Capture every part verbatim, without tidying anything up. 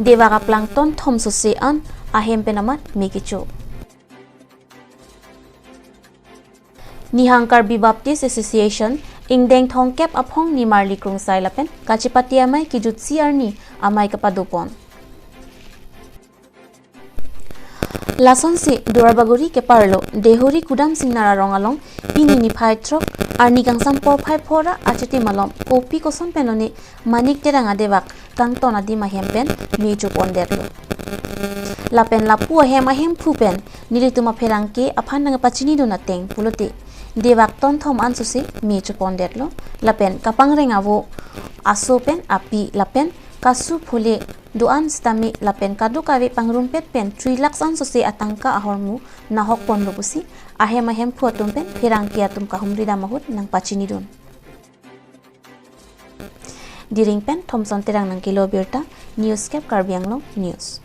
Debak aplang ton thom sose an ahem pen amat me kecho. Nihang Karbi Baptist Association ingdeng thomkep aphong nimarli krungsai lapen kachepate amei kejutsi arni amei kepadopon. Lasonsi Duarbagori keparlo Dehori Kudam Singnar arong along pini niphai throk arni kangsam porphai phora achitim alom kopi koson pen lone Manik Terang adebak kangton adim ahem pen me chopondetlo. Lapen lapu ahem ahemphu pen nelitum apherangke aphan nangpachinidun ateng pulote debak ton thom an sose me chopondetlo. Lapen kapangreng avo aso pen api lapen kasu phole do-an sitame lapen kadokave pangrumpet pen three lakhs an sose atangka ahormu nahok ponlo pusi ahem ahemphu atum pen pherangke atum kahumri dam ahut nangpachinidun. Diring pen Thomson Terang nangkelo birta, News Cap Karbi Anglong News.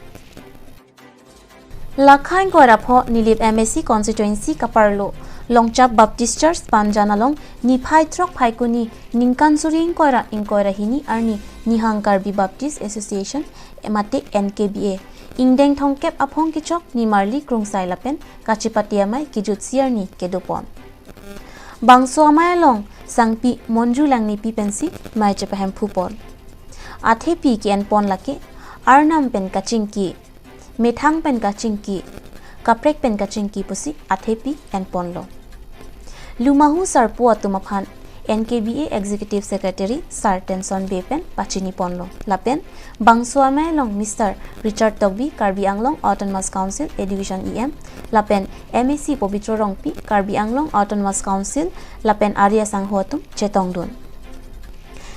Lakha ingkoi ra pho Nilip M A C constituency kaparlo Longchap Baptist Church Panjan along niphai throk Phaikuni ningkan suri ingkoi ra ingkoi ra hini arni Nihang Karbi Baptist Association mate N K B A ingdeng thomkep aphong kechok nimarli krungsai lapen kachepate amei kejutsi arni kedopon. Bangso amei along sangpi Monju Langnipi pensi mei chepahemphu pon. Athepi ke-enpon lake arnam pen kachingki, methang pen kachingki, kaprek pen kachingki pusi athepi enponlo. Lumahu sarpo atum aphan N K B A Executive Secretary Sir Tenson Bey pen pachini ponlo. Lapen bangso amei along Mister Richard Tokbi, Karbi Anglong Autonomous Council Education E M, lapen M A C Pobitro Rongpi, Karbi Anglong Autonomous Council, lapen ari asangho atum chetongdun.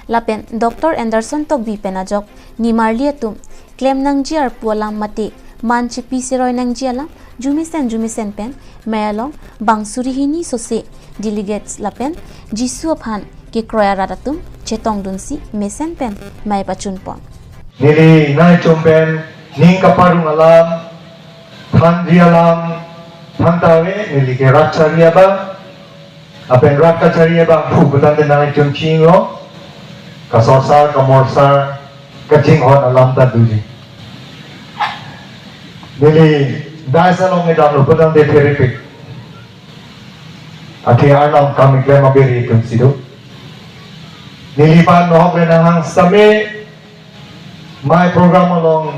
Lapen Doctor Anderson Tokbi pen ajok nimarli atum klem nangji arpu alam mate man chepi seroi nangji alam jumesen jumesen pen mei along bang suri hini sose delegates lapen Jisu aphan kekroi arat atum chetongdunsi mesen pen mei pachun pon. Neli nangtum pen ning kaparong alam, thanji alam, thangta ave, neli ke rat chari abang, lapen rat kachari abangphu pu tangte nangtum chinglo, kasorsar, kamorsar, kachinghon alam ta doji. Neli dais along kedamlo pu tangte therapy. Athe arnam kam keklem abiri atum si do. Neliphan nohok le nanghang sitame mei program along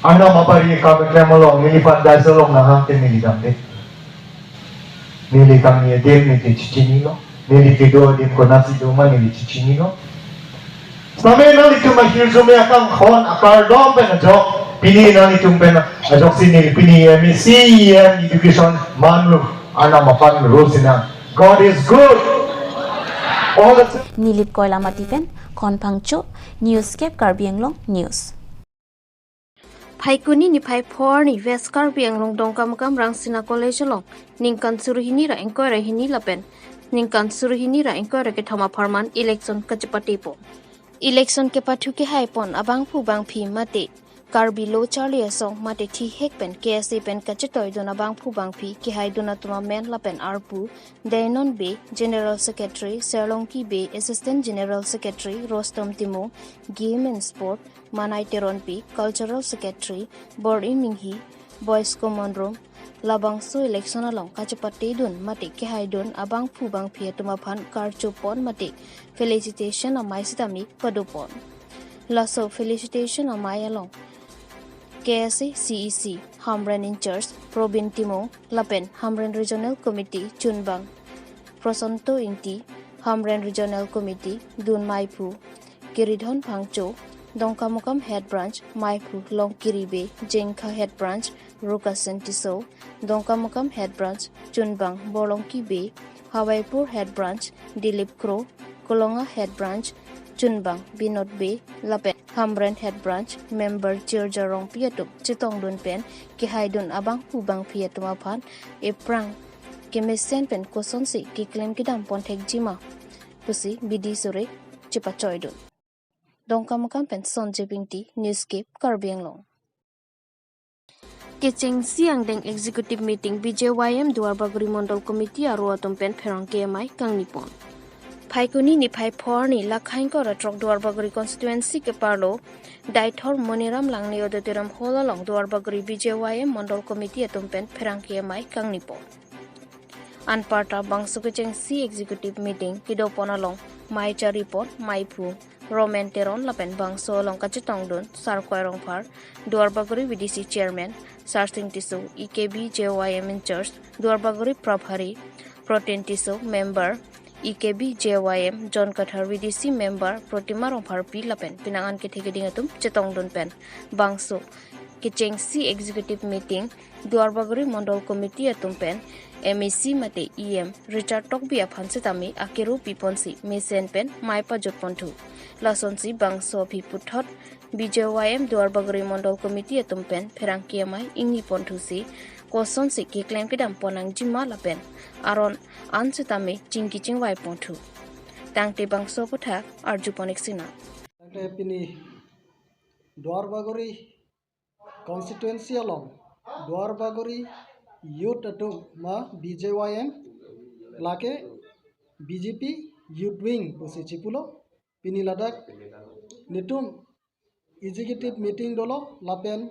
arnam abiri kam keklem along neliphan dais along nanghang te neli damde. Neli kangni adim neli chechinilo. Neli kedo adim konatsi doma neli chechinilo. Sitame nanglitum ahirjume akanghon akardom pen ajok, pini nanglitum pen ajoksi neli pini M A C E M education manlo, arnam aphan ro sinang. God is good. All the Nilip Koilamati pen Khon Phangcho, News Cap Karbi Anglong News. Phaikuni niphai phor ni West Karbi Anglong Dongkamukam Rangsina College along ningkan suri hini ra ingkoi ra hini lapen ningkan suri hini ra ingkoi ra kethom apharman election kachepate pon. Election kepathu kehai pon abangphu bangphi mate Karbi Lo Charli Asong mate thihek pen K S A pen kachetoidun abangphu bangphi kehaidun atum amen lapen arpu Deinon Bey, General Secretary, Serlongki Bey, Assistant General Secretary, Rostom Timung, Game and Sport, Manai Teronpi, Cultural Secretary, Bor-i Minghi, Boys Common Room, labangso election along kachepatedun mate kehaidun abangphu bangphi atum aphan karcho pon mate felicitation amei sitame padopon. Laso felicitation amei along K S A C E C, Hamren in charge, Probin Timung, lapen Hamren Regional Committee, Chunbang, Prosanto Ingti, Hamren Regional Committee, Dun Maiphu, Kiridhon Phangcho, Dongkamukam Head Branch, Maiphu Longkiri Bey, Jengkha Head Branch, Rukasen Tisso, Dongkamukam Head Branch, Chunbang Borlongki Bey, Hawaipur Head Branch, Dilip Kro, Kolonga Head Branch, Chunbang Binod Bey, lapen Hamren Head Branch, Member Chirja Rongpi atum chetongdun pen, kehaidun abangphu bangphi atum aphan, ephrang, kemesen pen kosonsi keklem kedam pon thekjima pusi bidi sore chepachoidun. Dongkamukam pen Sonjib Ingti, News Cap Karbi Anglong. Kechengsi angdeng executive meeting B J Y M Duarbagori Mondol Committee aro atum pen pherangke amei kangni pon. Phaikuni niphai phor ni Lakhaingkor atrok Duarbagori constituency keparlo Daithor Moniram Langne Auditorium Hall along Duarbagori B J Y M Mondol Committee atum pen pherangke amei kangnipo. Anparta bangso kechengsi executive meeting kedopon along mei charipon meiphu Roman Teron lapen bangso along kachetongdun Sarkoi Rongphar, Duarbagori V D C chairman Sarsing Tisso, E K B J Y M in charge Duarbagori Prabhari Protein Tisso, member E K B J Y M John Kathar, V D C member Protima Rongpharpi lapen penang an kethe keding atum chetongdun pen bangso kechengsi executive meeting Duarbagori Mondol Committee atum pen M A C mate E M Richard Tokbi aphan setame akero piponsi mesen pen mei pajutponthu. Lasonsi bangso aphi puthot B J Y M Duarbagori Mondol Committee atum pen pherangke amei ingniponthusi kosonsi keklem kedam ponnangjima lapen aron an setame chingki chingvaiponthu. Tangte bangso aputhak arjupon-ik sinang. Tangte pini Duarbagori constituency along Duarbagori youth atum ma B J Y M lake B J P youth wing pusi chipulo. Pini ladak netum executive meeting dolo lapen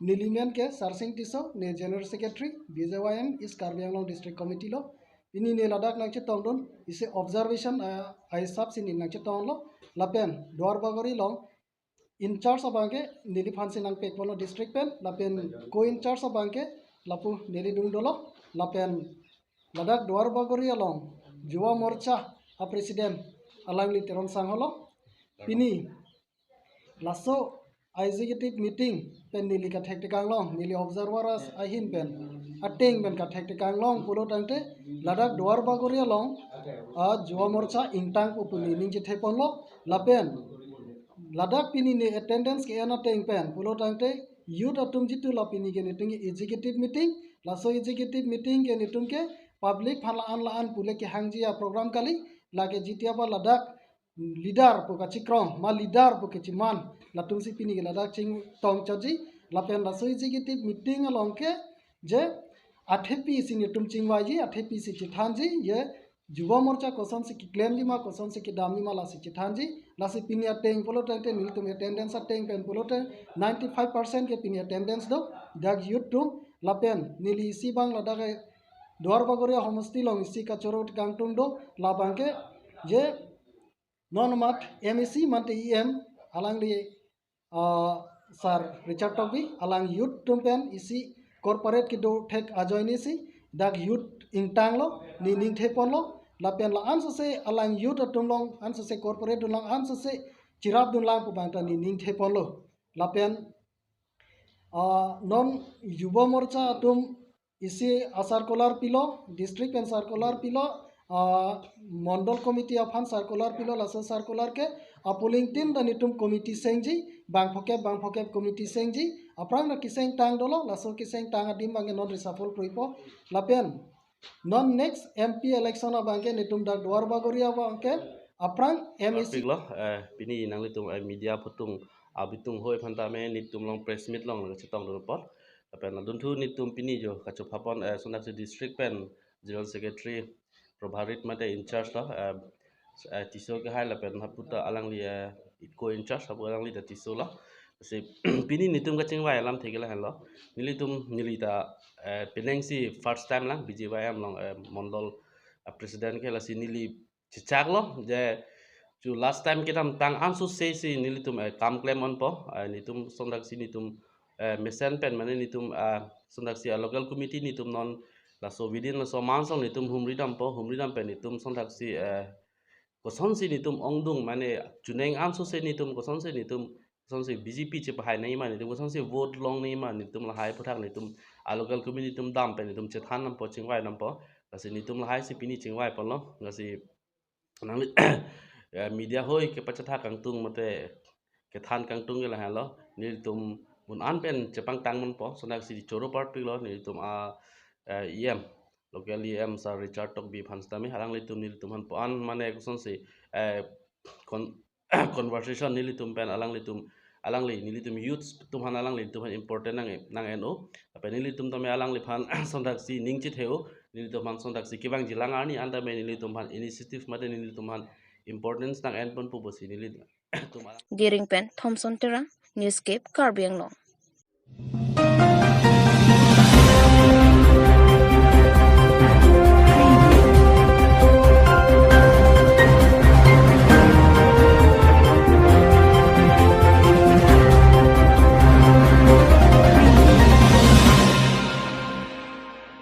neli men ke Sarsing Tisso, ne general secretary B J Y M East Karbi Anglong District Committee lo. Pini ne ladak nangchetongdun isi observation, ah, ahisap si ne nangchetonglo lapen Duarbagori along in charge abangke neliphansi nangpekponlo district pen lapen co-in charge abangke lapu neli dung dolo lapen ladak Duarbagori along Yuva Morcha a president alangli Teron Sangholo. Pini laso executive meeting pen neli kathek tekang long, neli observer as ahin pen ateng pen kathek tekang long pulo tangte ladak Duarbagori along a Yuva Morcha ingtangpo pu ne ning chethe ponlo lapen ladak pini ne attendance ke-en ateng pen pulo tangte youth atum jitu la pini ke netum executive meeting, laso executive meeting ke netum ke public aphan la-an la-an pule kehangji a program kali, lake jiti apa ladak leader pu kachikrong ma leader pu kechiman latumsi pini ke ladak chingtong chotji lapen laso executive meeting along ke je athepi si netum chingvaiji, athepi si chethanji, je Yuva Morcha kosonsi keklemji ma, kosonsi kedamji ma lasi chethanji. Lasi pini ateng pulo tangte nelitum attendance ateng pen pulote ninety-five percent ke pini attendance do dak youth atum lapen neli isi abang ladak ke Duarbagori homosti along isi kachoro kangtung do labangke je non mat M A C mate E M alangli, ah, Sir Richard Tokbi alang youth atum pen isi corporate kedo thek ajoine si dak youth ingtanglo, ne ning theponlo lapen la-an sose alang youth atum along an sose corporate dun lang an sose chirap dun lang pu abangta ne ning theponlo lapen, ah, non Yuva Morcha atum isi a circular pilo, district pen circular pilo, ah, Mondol Committee aphan circular pilo, laso circular ke a polling tin ta netum committee sengji, bang phokep, bang phokep committee sengji, aphrang ta kesengtang dolo, laso kesengtang adim abangke non reshuffle kroipo, lapen non next M P election abangke netum dak Duarbagori abangke aphrang M A C. Arpiklo, eh, pini nanglitum, eh, media phutung abitung hoi aphan tame netum along press meet along nangchetongdun apot. Lapen adunthu netum pini jo kachopha pon, eh, sondaksi district pen general secretary Prabharit mate in charge lo, eh, eh, Tisso kehai lapen hapu ta alangli, eh, co-in charge hapu alangli ta Tisso lo. Si pini netum kachingvai alamthe ke lahenlo. Nelitum neli ta, eh, penang si first time lang B J Y M along, eh, Mondol, eh, president ke lasi neli chechaklo je chu last time kedamtang ansose si nelitum, eh, kam klem ponpo, eh, netum sondaksi netum, eh, mesen pen mane netum, eh, sondaksi, eh, local committee netum non laso within laso mansong netum humri dampo, humri dam pen netum sondaksi, eh, kosonsi netum ongdung mane chuneng ansose netum kosonsi netum kosonsi B J P chepahai nangji ma netum kosonsi vote long nangji ma netum lahai aputhak netum a local committee netum dam pen netum chethan dampo chingvai dampo. Lasi netum lahai si pini chingvai ponlo. Lasi nangli, eh, media hoi kepachethak kangtung mate kethan kangtung ke lahenlo. Nelitum mun an pen chepangtang ponpo. Sondaksi choro parpiklo nelitum a, eh, E M, local E M Sir Richard Tokbi aphan sitame alanglitum nelitum aphan po an mane kosonsi, eh, kon- conversation nelitum pen alanglitum, alangli nelitum youths atum aphan alanglitum aphan important nang nang-en-o. Lapen nelitum tame alangliphan sondaksi ning chetheo, nelitum aphan sondaksi kevangji lang arni an tame nelitum aphan initiative mate nelitum aphan importance nang-enponpo pusi neli atum alang. Gering pen Thomson Terang, Newscape, Karbi Anglong.